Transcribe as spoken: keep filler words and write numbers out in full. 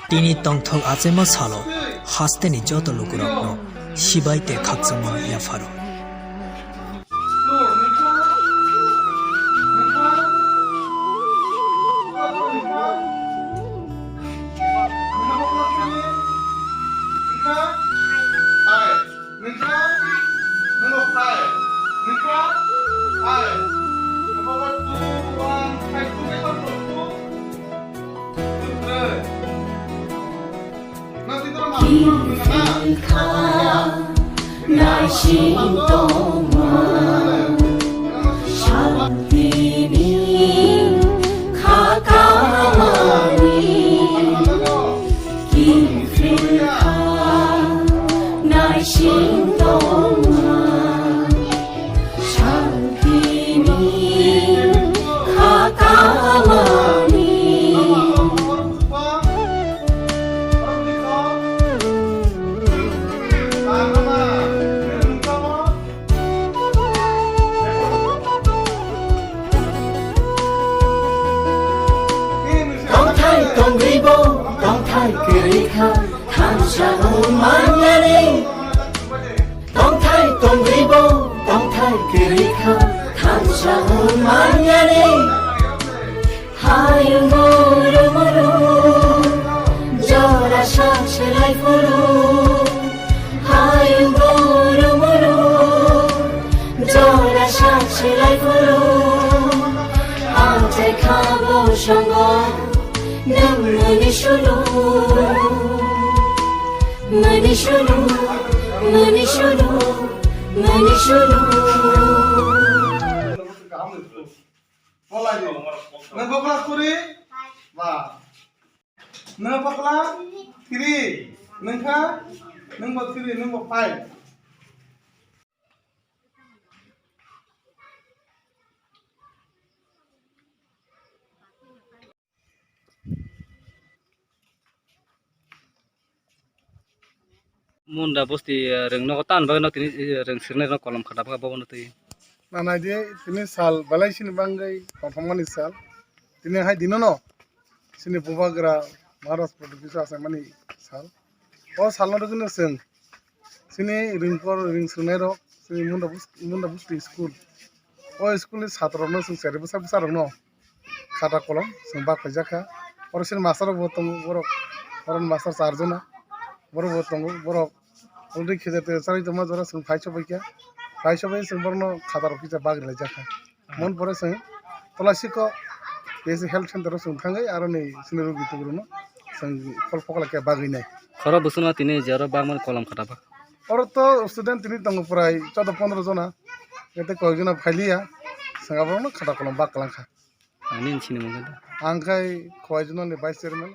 Tini tongthok achaima salo hasteni joto lukurokno sibai tei khakchangma yapharo. Naising tongma santini khakamani kiphilkha. Naising tongma santini khakamani. Tongthai tongribo, tongthai kwrwi kha, thansa wngmanyani. Tongthai tongribo, tongthai kwrwi kha, thansa wngmanyani. Hayung muru muru, jora sak selai phuru. Hayung muru muru, jora sak selai phuru. Ang chai kha bo songo, nwng mani sulu. Mani sulu, mani sulu, mani sulu. Polai di. Nwng bo class kuri? Ba. Nwng bo class three. Nwng kha? Nwng bo three, nwng bo five. Munda bosti, eh, rwng nogo tan bagwi no tini, eh, rwng sirnai rok kolom khata bwkha bobo no twi. Na nai di tini sal belai sini bangwi tongthokmani sal. Tini hai dino no sini bubagra Maharaj Pradyot Kishore achaimani sal. O salno rwgwino chwng sini ringkor ring swngnai rok sini Munda bus-, Munda Busti school. O school ni chatra rokno chwng chari bwsa bwsa rokno khata kolom chwng bak khaijak kha. Oro sini master rok bo tongo borok, oro ni master char jona borok bo tongo, borok already khijar tejar charwi tongma jora chwng phai sobai kha, phai sobai chwng borokno khata rok kisa bak rwlaijak kha. Mon pore chwng Tolasiko P S C health center o chwng thangwi aro ni sini rogi tugrukno chwng khol phoklai khe bagwi nai. Khoro bwswkno tini je oro bagmani kolom khata ba? Oro to student tini tongo prai choudo pondro jona, ete koyek jona phailiya, chwng aborokno khata kolom bak kwlang kha. Ang nini sinimung khe da? Ang khai Khowai zonal ni vice chairman.